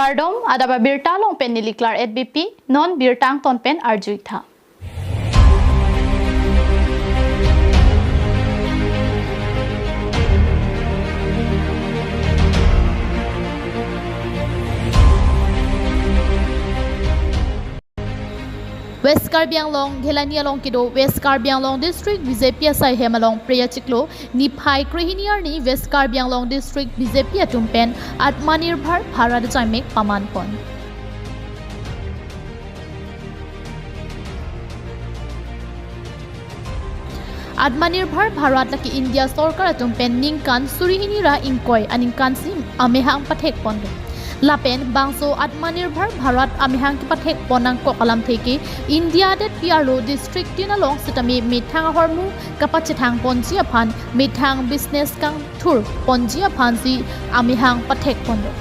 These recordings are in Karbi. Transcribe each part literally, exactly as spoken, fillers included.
Kardom, adap abirta along pen neli Claret Beypi, non birta angton pen arju-ik tha. West Karbi Anglong, Ghelani along kedo West Karbi Anglong District B J P asai hem along Phre achiklo niphai krehini arni West Karbi Anglong District B J P atum pen Atmanirbhar Bharat ajaimek paman pon. Atmanirbhar Bharat lake India sorkar atum pen ningkan suri hini ra ingkoi aningkan si amehang pathek pon do. Lapen bangso Atmanirbhar Bharat amehang kepathek pon nangkok alamthe ke India adet P R O district tin along sitame methang ahormu kapachethang ponji aphan methang business kangthur ponji aphan si amehang pathek pon do.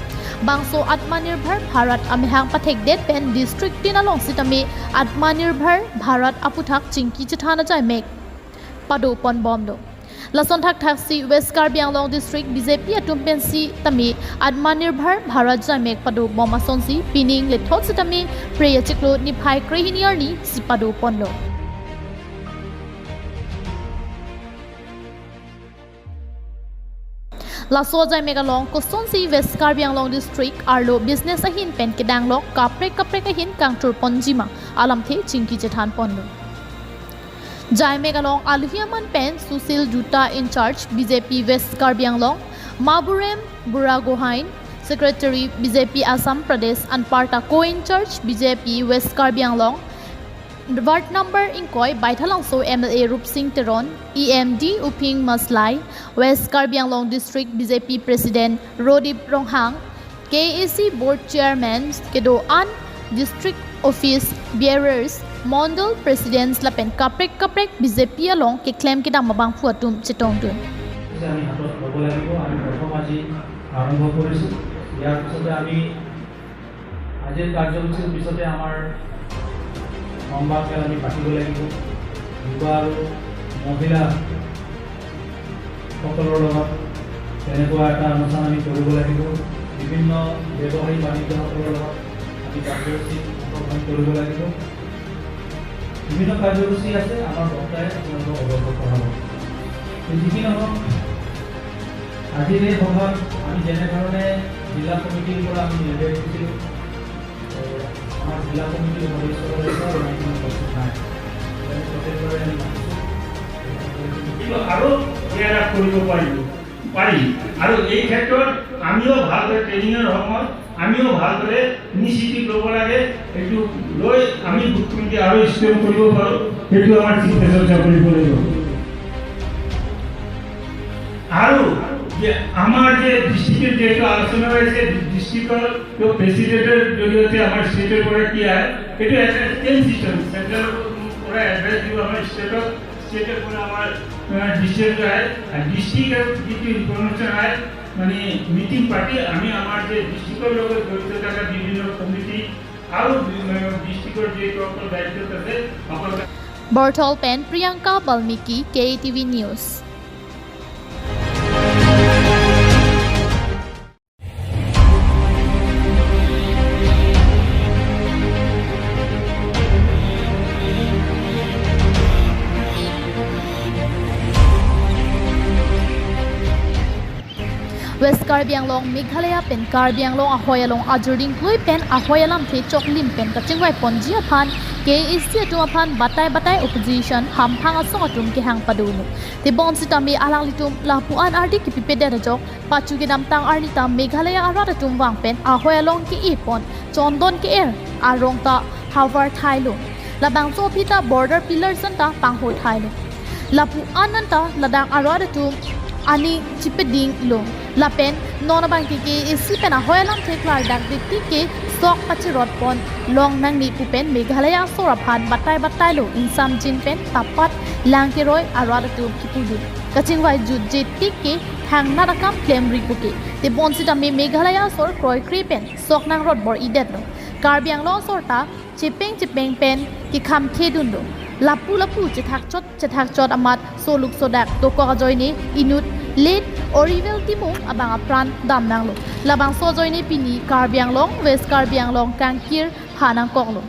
Bangso Atmanirbhar Bharat amehang pathekdet pen district tin along sitame Atmanirbhar Bharat aphuthak chingki chethan ajaimek pado pon bom do. Lason thakthaksi West Karbi Anglong District B J P atum pen sitame Atmanirbhar Bharat ajaimek pado bom asonsi pining lethot sitame Phre achiklo niphai krehini arni si pado ponlo. Laso ajaimek along kosonsi West Karbi Anglong District arlo business ahin pen kedanglok kaprek kaprek ahin kangthur ponji ma alamthe chingki chethan ponlo. Ajaimek along alohi aman pen Sushil Dutta in charge B J P West Karbi Anglong, Maburem Buragohain, Secretary B J P Assam Pradesh anparta co-in charge B J P West Karbi Anglong, Ward number ingkoi Baithalangso M L A Rupsing Teron, E M D Uphing Maslai, West Karbi Anglong District B J P President Rodip Ronghang, K A A C Board Chairman kedo-an, District Office Bearers, Mondol Presidents lapen kaprek kaprek B J P along keklem kedam abangphu atum chetongdun. আমি হাতত ল'ব লাগিব। আমি প্ৰথম আজি আৰম্ভ কৰিছোঁ। ইয়াৰ পিছতে আমি আজিৰ কাৰ্যসূচীৰ পিছতে আমাৰ সংবাদ মেল আমি পাতিব লাগিব। যুৱ আৰু মহিলাসকলৰ লগত তেনেকুৱা এটা অনুষ্ঠান আমি কৰিব লাগিব। বিভিন্ন ব্যৱসায়ী বাণিজ্যসকলৰ লগত আমি কাৰ্যসূচীত অংশগ্ৰহণ কৰিব লাগিব। বিভিন্ন কাৰ্যসূচী আছে, আমাৰ বক্তাই আপোনালোকক অৱগত কৰাব। যি কি নহওক, আজিৰ এই সভাত আমি যেনেধৰণে জিলা কমিটিৰ পৰা আমি নিৰ্দেশ দিছিলোঁ, এ, আমাৰ জিলা কমিটিৰ সদস্যসকলে কোনো উপস্থিত নাই। আমি প্ৰত্যেকবাৰে আমি মাতিছোঁ। কিন্তু আৰু ইয়াৰ আগ কৰিব পাৰিব, পাৰি। আৰু এই ক্ষেত্ৰত আমিও ভালদৰে ট্ৰেইনিঙৰ সময়ত আমিও ভালদৰে ইনিচিয়েটিভ ল'ব লাগে। এইটো লৈ আমি গোট কমিটি আৰু ষ্ট্ৰং কৰিব পাৰোঁ, সেইটো আমাৰ চিন্তা চৰ্চা কৰিব লাগিব। আৰু যে আমাৰ যে ডিষ্ট্ৰিক্টৰ যিহেতু আলোচনা হৈছে, ডিষ্ট্ৰিক্টৰ প্ৰেচিডেণ্টৰ জৰিয়তে আমাৰ ষ্টেটৰ পৰা কি আহে, এইটো এটা চেম চিষ্টেম, চেণ্ট্ৰেলৰ পৰা এডভাইচ দিব আমাৰ ষ্টেটত, ষ্টেটৰ পৰা আমাৰ, আহ, ডিষ্ট্ৰিক্টত আহে। আৰু ডিষ্ট্ৰিক্টৰ যিটো ইনফৰমেশ্যন আহে, মানে মিটিং পাতি আমি আমাৰ যে ডিষ্ট্ৰিক্টৰ লগত জড়িত থকা বিভিন্ন কমিটি আৰু বি-, আহ, ডিষ্ট্ৰিক্টৰ যিসকল দায়িত্বত আছে, সকলোকে Borthol pen Priyanka Balmiki, K A T V News. West Karbi Anglong, Meghalaya pen Karbi Anglong ahoi along ajurding klui pen ahoi alamthe choklim pen kachingvai ponji aphan K A A C atum aphan batai batai opposition hamphang asong atum kehang padolo. Tebon sitame alanglitum lapu-an ardi kipipedet ajok pachu kedamtang arni ta Meghalaya arat atum vang pen ahoi along ke-e pon chondon ke-er arong ta havar thailo. Labangso aphi ta border pillars anta pangho thailo. Lapu-an anta ladak arat atum aning chipedinglo. Lapen non abang ke K A A C pen ahoi alamthe klardak dik tik ke sok pachirot pon long nangne pu pen Meghalaya asor aphan batai batailo, ingsamjin pen tapat lang keroi arat atum kipudun. Kachingvai jutje tik ke thangnat akam klemri puke. Tebon sitame Meghalaya asor kroikre pen sok nangrot bor-idetlo. Karbi Anglong asor ta chepeng chepeng pen kekham khedunlo. Lapu lapu chethakchot chethakchot amat soluk sodak dokok ajoine inut late Oriwel Timung abang apran damnanglo. Labangso ajoine pini Karbi Anglong, West Karbi Anglong kangkir pha nangkoklo.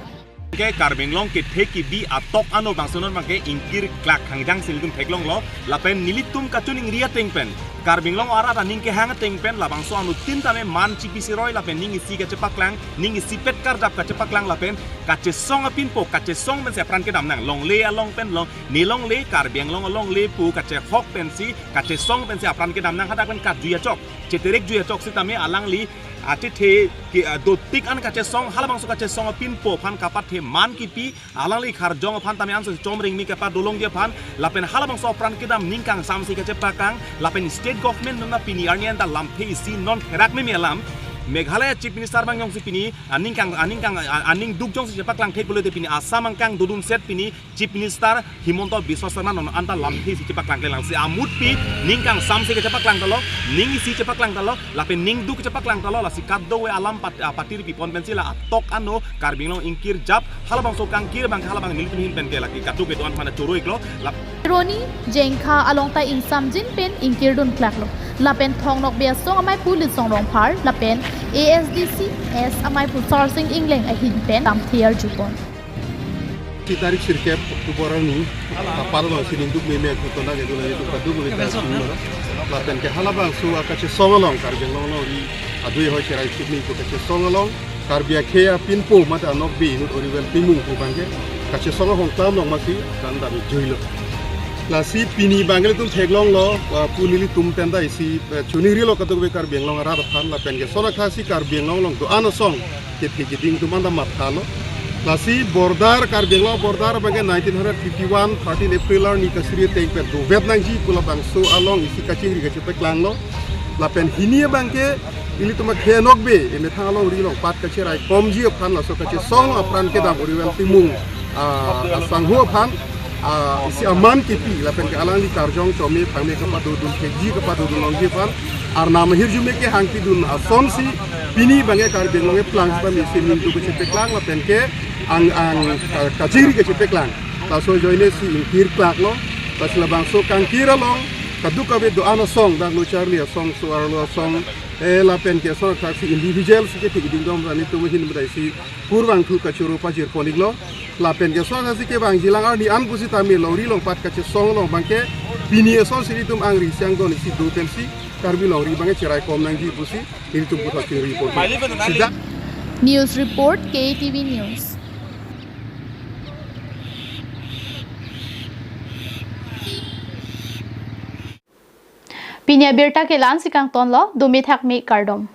Ke Karbi Anglong kethe kebi atok ano bangsonon abangke ingkir klak hangjang si nelitum theklonglo, lapen nelitum kachiningri ateng pen, Karbi Anglong arat aning kehang ateng pen labangso anuttin tame man chipi siroi lapen ning isi kachepaklang, ning isipet karjap kachepaklang lapen kachesong apinpo, kachesong pensi apran kedamnang, longle along pen long, ne longle, Karbi Anglong alongle pu kachehok pensi, kachesong pensi apran kedamnang, hadak pen katjui achok, cheterek jui achok sitame alangli achethe ke, ah, dotik an kachesong, halabangso kachesong apinpo aphan kapathe man kipi, alangli kharjong aphan tame anso chomring mi kepadolongji aphan, lapen halabangso apran kedam ning kangsamsi kachepaklang, lapen state government nona pini arni anta lamthe isi non therak meme alam, Meghalaya Chief Minister abang jongsi pini aning kang, aning kang, a-, aning duk jongsi chepaklang thek pulote pini Assam angkang dodun set pini Chief Minister Himanta Biswa Sarma non anta lamthe isi chepaklang kelang si amutpi ning kangsamsi kachepaklang talo, ning isi chepaklang talo, lapen ning duk chepaklang talo, lasi kadokave alam pat-, ah, patirpi pon pensi la atok ano Karbi Anglong ingkir jap, halabangso kangkir abang halabang nelitum ahin pen ke lake katu ketuan mana choro iklo, lap- Roni Jengkha along ta ingsamjin pen ingkir dun klaklo. Lapen Thong Nokbe Asong amei pu Litsong Rongphar, lapen A S D C S amei pu Sarsing Engleng ahin pen lamthe arjupon. Si tarik sirkep October arni, apar along sining duk meme kutona ke dula itu kaduk meme ta sumber. Lapen ke halabangso akachesong along, Karbi Anglong along ri adui hoi cherai sumni ko kachesong along, Karbi akhei apinpo mate anokbe inut Oriwel Timung pu abangke kachesong ahong klam long masi kan dami juilo. Lasi pini abang nelitum theklonglo, ah, pu nelitum pen ta isi, eh, chiningrilo kadokave Karbi Anglong arat aphan lapen ke sonak thasi Karbi Anglong along do-an asong kethe keding atum anta mathalo. Lasi border, Karbi Anglong border abangke nineteen hundred fifty-one, thirteen April arni kasuri ateng pen dovet nangji pu labangso along isi kachingri kachepaklanglo. Lapen hini abangke ilitum akhei anokbe, emethang alongri along pat kacherai komji aphan laso kachesong apran kedam Oriwel Timung, ah, asangho aphan, ah, isi aman kipi, lapen ke alangli karjong chome thangme kapadodun thekji kapadodun longji aphan, arnam ahirjume kehang pidun asonsi pini abangke Karbi Anglong eplang sita misi ning duk kachepaklang lapen ke ang, ang, ah, kachingri kachepaklang. Laso ajoine si ingkir klaklo, lasi labangso kangkir along kadokave do-an asong, dak lo charli asong, so-arlo asong, eh, lapen ke sonak thasi individual si kethe keding dom rani tum ahin bedai si kurvangthu kachoro pajirpon iklo. Lapen ke sonak thasi kevangjilang arni an pusitame longri along pat kachesong along abangke pini asonsi ilitum angri siang don isi do pensi Karbi longri abangke cherai kom nangji pusi ilitum puthot chingri pon. Sida. News report, K T V News. Pini abirta ke la-ansi kangtonlo, dome thakme kardom.